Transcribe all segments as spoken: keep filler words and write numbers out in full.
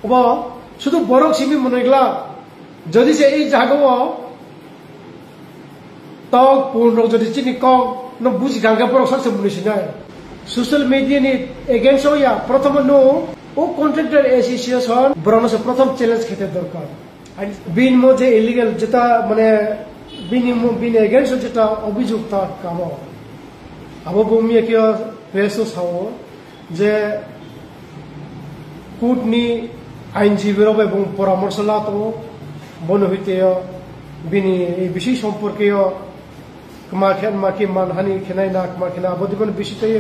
Obo sudu borok simi mwnwi glak. Jodi se ei jagao tok pun rok jodi chini kok no buji kha hwnkhe borok sakse mwnwi sinai. Social media ni against o ya, prothom no o contractor association borok no se prothom challenge khaite dorkar. Bini mo je illegal jeta mane bini mo bini against o jeta obhijog ta kamo. Abo bo miya khe press o sao je court ni ainjibwi rok bai bung poramorso la tongo. Bono hwite o bini ei bising somporke o kma khe ma khe manhani khenai na kma khe na abo diboni bising tei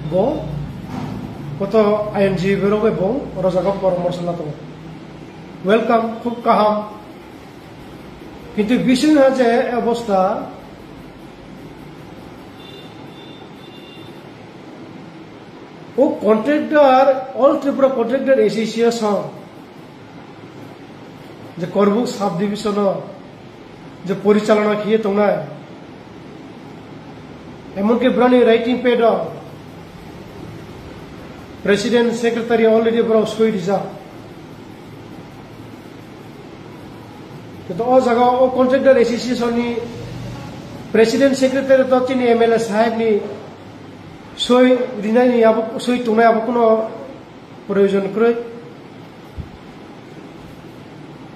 bo koto ainjibwi rok bai bung oro jaga poramorso la tongo. Welcome, khub kaham. Kintu bising ha je obostha, o contractor, All Tripura Contractor Association, je Korbuk sub division o je porichalona khiye tongnai, emonki brani writing pad o president secretary already borok soi rijak. Khe to o jaga o contractor association ni president secretary to chini M L A sahib ni soi rinai ni abo soi tongnai abo kuno proyojon kwrwi.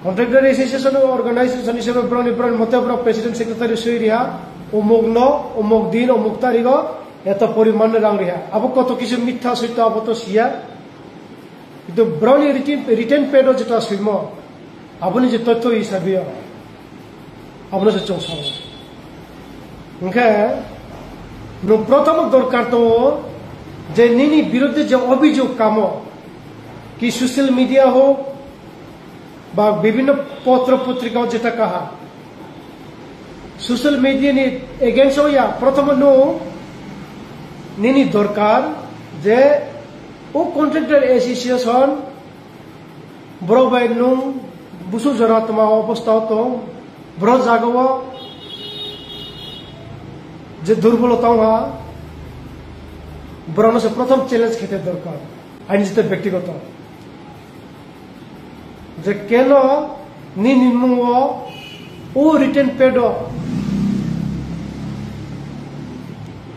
Contractor association organization hisabe borok ni borok ni mote borok president secretary soi riha, umuk no, umuk din, umuk tarik o eto poriman rang riha. Abo koto kisa mitha soito abo to siya. Kintu borokni written, written pad o jeta swimo, aboni je totho hisabe o, abono se chwng sao. Hwnkhe nwng prothom dorkar tongo je nini biruddhe je obhijog kamo ki social media hok ba bibhinno potro potrika o jeta kaha, social media ni against o ya, prothom no nini dorkar je o contractor association borok bai nwng busuk jora tma obostha o tong, borok jaga o je durbol tong ha, borok no se prothom challenge khaite dorkar, aini jete bektigoto. Je keno nini mungo o written pad o,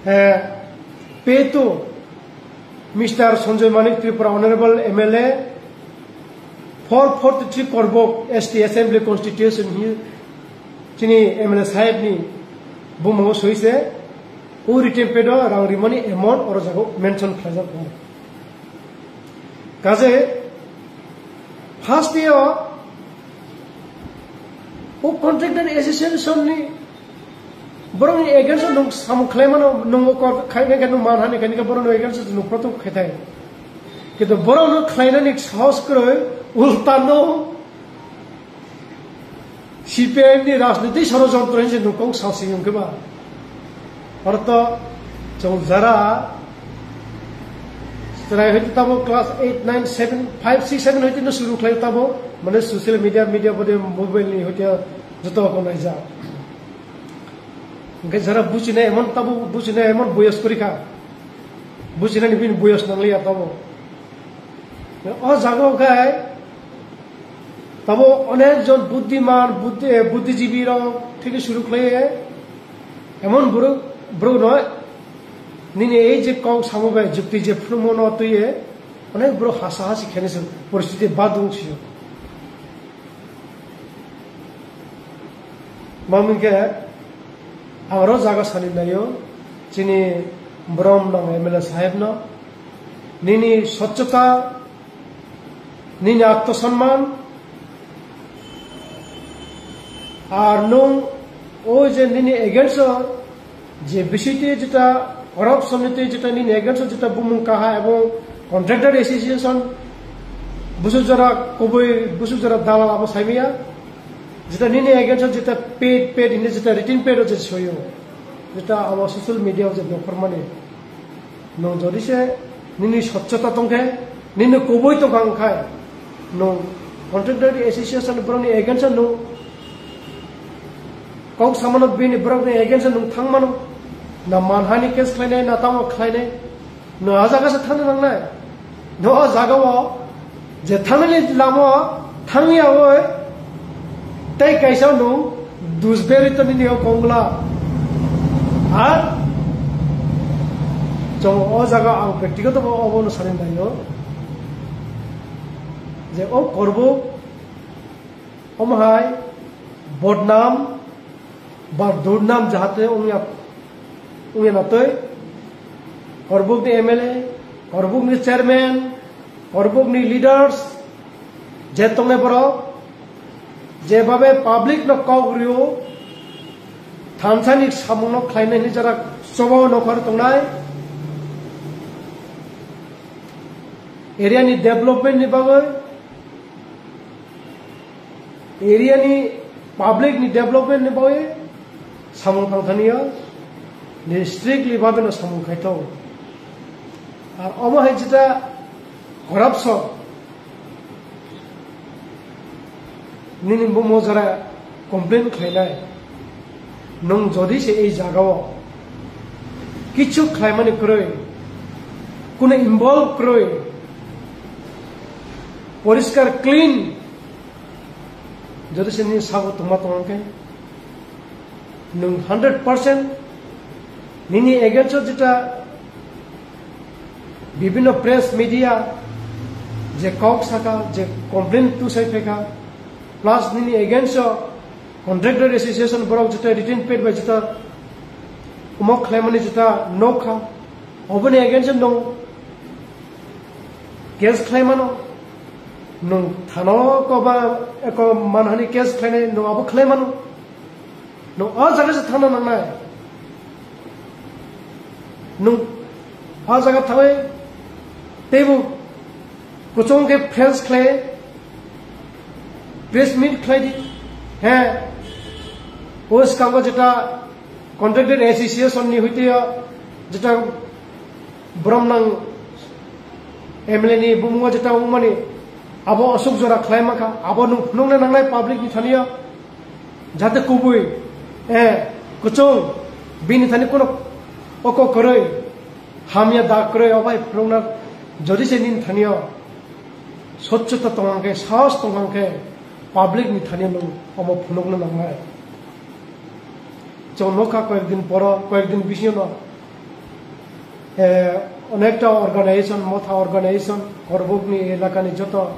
eh, pay to Mister Sanjoy Manik Tripura Honorable M L A four forty-three Korbok S T Assembly Constitution hi chini M L A sahib ni bumung o soi se o written pad o rang rimani amount oro jago mention khlaijak. Kaje first day o o contractor association ni borok ni against o nwng samung khlai mano, nwng o kok khai nai khe nwng man hani khe borok ni against o nwng protest khai thai. Kintu borok no khlai nani sahos kwrwi ulta no C P I M ni rajniti sorojontro hinwi se nukong sasi wngkhe ba. Oro to chwng jara chwrai hoite tamo class eight, nine, seven, five, six, seven hoite no suru khlai tamo, mane social media, media bode mobile ni hoite joto rokon naijak. Hwnkhe jara buchina emon tamo buchina emon boyos kwrwi kha. Buchinani bini boyos nangliya tamo. O jaga o khe tamo onek jon buddiman, buddi-, eh, buddijibi rok theke suru khlaiye. Emon borok, borok no nini ei je kok samo bai jukti je phunukmo no twiye, onek borok hasa hasi khainai se poristiti badung sio. Mamung khe ang oro jaga sani naio, chini borom nang M L A saheb no, nini swchhota, nini atmosomman, ar nwng o je nini against o je bisitwi jeta corruption ni twi jeta nini against o jeta bumung kaha ebong contractor association busuk jora kubui busuk jora dalal abo saimaya jeta nini against o jeta paid paid hinwi jeta written paid o je soyo jeta abo social media o je nongkhormani. Nwng jodi se nini swchhota tongkhe, nini kubui tongkha wngkhe, nwng contractor association borokni against o nwng kok samano bini borokni against o nwng thangmano, na manhani case khlainai, na tamo khlainai, nwng a jaga se thangna nangnai. Nwng o jaga o Je thangnani lama thangyawi tei kaisa nwng dusberi to nini o kongla. Ar chwng o jaga ang practical to obo no sani naio. Je o korbo omo hai bodnam ba durnam jahate wngya, wngya na twi. Korbuk ni M L A, Korbuk ni chairman, Korbuk ni leaders, je tongnai borok, jebabe public no kok rio, thansa ni samung no khlainai hinwi jara choba o nokhor tongnai. Area ni development ni bagwi, area ni public ni development ni bagwi samung thangthani o ni strictly babe no samung khaithok. Ar omo hai jeta corruption nini bumo jara complain khlainai. Nwng jodi se ei jagao kichu khlaimani kwrwi, kuno involve kwrwi, poriskar clean, jodi se nini sago tongma tongma khe, nwng hundred percent nini against o jeta bibhinno press media je kok saka, je complain tusai phaikha, plus nini against o contractor association borok jeta written pad bai jeta umok khlaimani jeta nokha, oboni against o nwng case khlaimano, nwng thano ko ba eko manhani case khlainai nwng abo khlaimano. Nwng o jaga se thangna nangnai. Nwng o jaga thangwi teibo kuchung khe press khlai, press meet khlai di. He, o swkango jeta contractor association ni hoite jeta borom nang M L A ni bumungo jeta wngmani abo aswk jora khlai mankha, abo nwng phunukna nangnai public ni thani o. Jate kubui, eh, kuchung, bini thani kuno oko kwrwi, hamya da kwrwi, obai phunukna, jodi se nini thani o swchchota tongkha khe, sahos tongkha khe, public ni thani o nwng omo phunukna nangnai. Chwng nokha koyek din poro, koyek din bisingo no, eh, onekta organization, motha organization, Korbuk ni elaka ni joto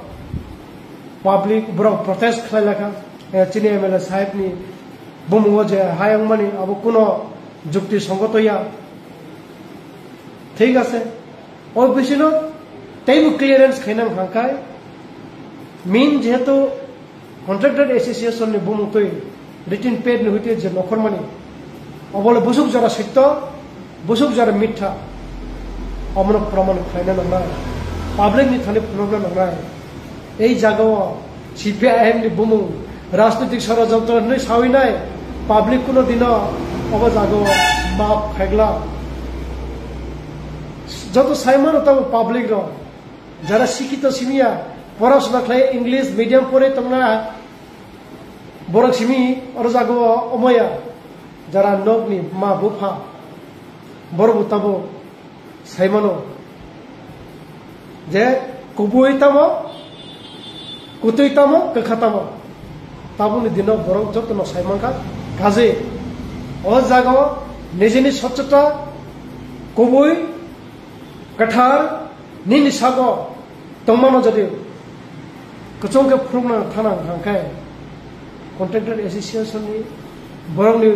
public borok protest khlai lakha, eh, chini M L A sahib ni bumungo je hai wngmani abo kuno jukti songoto ya. Thik ase, o bisino teibo clearance khaina wngkha khai, min jehetu Contractor Association ni bumung twi written pad ni hoite je nokhormani, obole busuk jora sitto, busuk jora mitha, omono proman khlaina nangnai, public ni thani phunukna nangnai. Ei jagao C P I M ni bumung rajnitik sorojontro hinwi sawinai, public kuno dino obo jagao map khaigla. Joto saimano tamo public rok, jara sikito simiya, porasona khlai English medium pore tongna, borok simi oro jago omoya, jara nokni ma bupha, borok bo tabo saimano je kubui tamo, kutui tamo, kwkha tamo, tabukni dino borok jotono saimankha. Kaje o jago nijini sochota kubui kwthar nini sago tongmano jodi kwchwng khe phunukna thana hwnkha khe contractor association ni borokni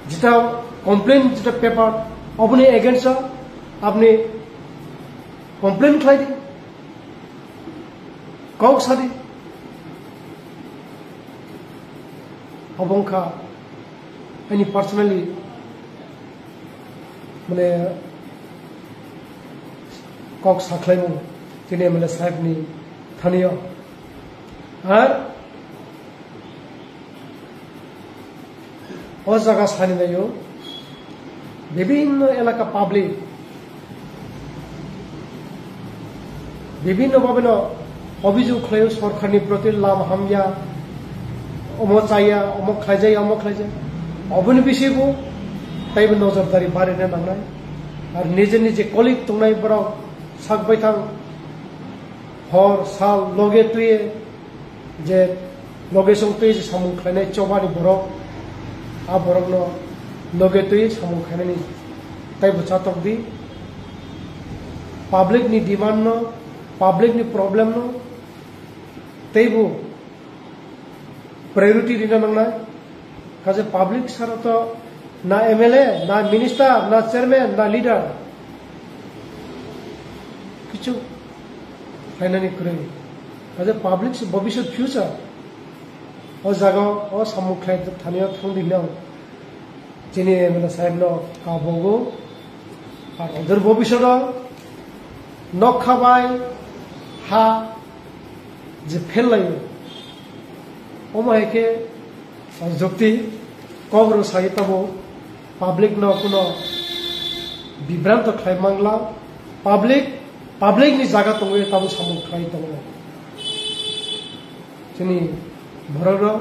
jeta complaint, jeta paper, oboni against o apni complaint khlai di, kok sa di. Obo wngkha ani personally mane kok sakhlaimung chini M L A sahib ni thani o. Ar o jaga sani naio bibhinno elaka public bibhinno bhabeno obhijog khlaio sorkarni proti, lama hamya, omo chaya, omo khlaijaya, omo khlaijaya. Oboni bisingbo teibo nojordari barina nangnai. Ar nije nije colleague tongnai borok sak baithang Hor sal loge twi je loge song twi je samung khlainai chobani borok, a borokno loge twi samung khlainani taibo chatok di. Public ni demand no, public ni problem no teibo priority rina nangnai. Kaje public sara to na M L A, na minister, na chairman, na leader kichu khlainani kwrwi. Kaje public se bobiswt future. O jaga o samung khlai thaniyo thangdi hinwi chini M L A sahib no kabogo. Ar odur bobiswt o nokha bai ha je phel laio. Omo hai khe jukti kok rw sai tabo public no kuno bibranto khlai mangla, public, public ni jaga tongwi tabo samung khlai tongo. Chini borok rok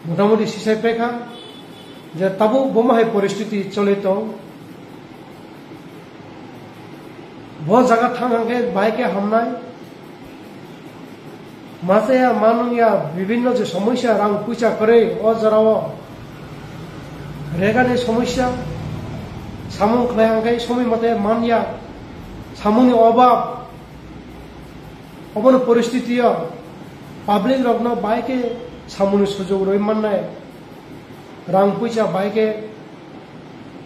motamoti sisai pekha je tabuk bomo hai poristiti choli tong. Bo jaga thang hang khe bahai khe hamnai. Masa ya manung ya bibinno je somosya rang puisa kwrwi o jora o regani somosya samung khlai hang khe somoi mate man ya samungni obab obono poristiti o public rokno bahai khe samungni sujog rwi mannai. Rang puisa bai khe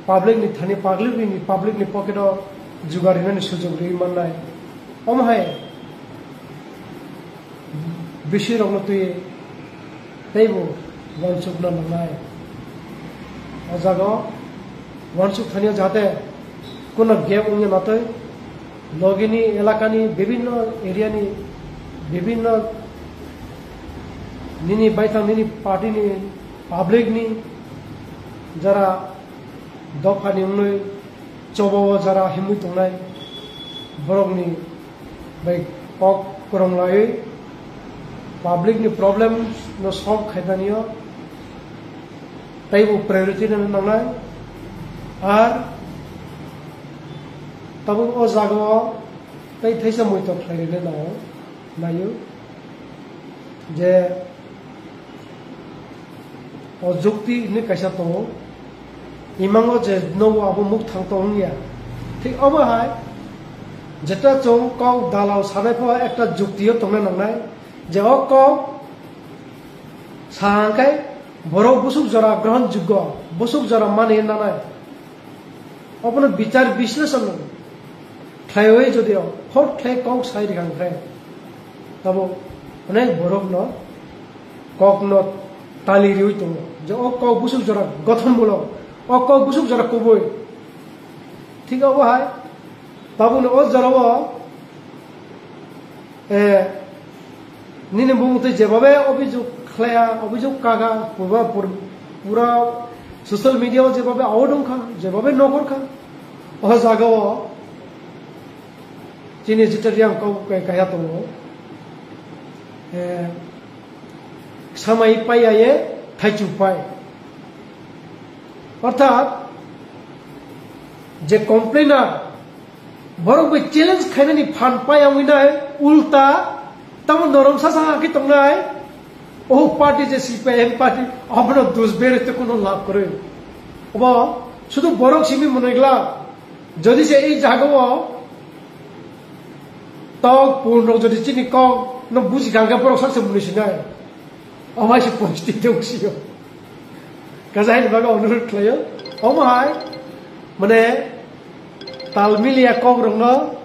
public ni thani, public ni, public ni pocket o jugar rinani sujog rwi mannai. Omo hai bisi rokno twi teibo wansukna nangnai. O jaga o wansuk thani o jahate kuno gap wngya natwi. Logini elakani bibinno area ni bibinno nini baithang nini party ni public ni jara dopha ni wngwi choba o jara himwi tongnai borok ni bai kok kwrwng laiwi public ni problem no solve khainani o teibo priority rwna nangnai. Ar tabuk o jaga o tei thaisa muitok khlai rwna nango, naio je o jukti hinwi kaisa tongo, imango je nogo abo mukthang tong wngya. Thik obo hai jeta chwng kok dalao sanai pho ekta jukti o tongna nangnai je o kok sa hwnkhe borok busuk jora grohon joggo, busuk jora mani nanai. Obono bichar bisleshon khlaiwi jodi o hot khlai kok sai rikha hwnkhe tabo onek borokno kokno tali riwi tongo je o kok busuk jora gothonmulok, o kok busuk jora kubui. Thik obo hai tabukni o jorao Eh, nini bumung twi jebabe obhijog khlaiya, obhijog kaga, pura, pur-, pura social media o jebabe out wngkha, jebabe nokor kha. O jaga o chini jeta riyang kok kai kaya tongo. Eh, samai pai ya ye, thaichu pai. Orthat, je complainer, borok bai challenge khainani phan paya wngwi nai, ulta tamo norom sasa khe tongnai. O party je C P I M party, abono dus bere te kuno lab kwrwi. Obo sudu borok simi mwnwi glak. Jodi se ei jagao tok pul rok jodi chini kok no buji kha hwnkhe borok sakse mwnwi sinai. Omo hai se positive tong sio. Kaisa haini bagwi onurot khlaio. Omo hai, mane, tal miliya kok rokno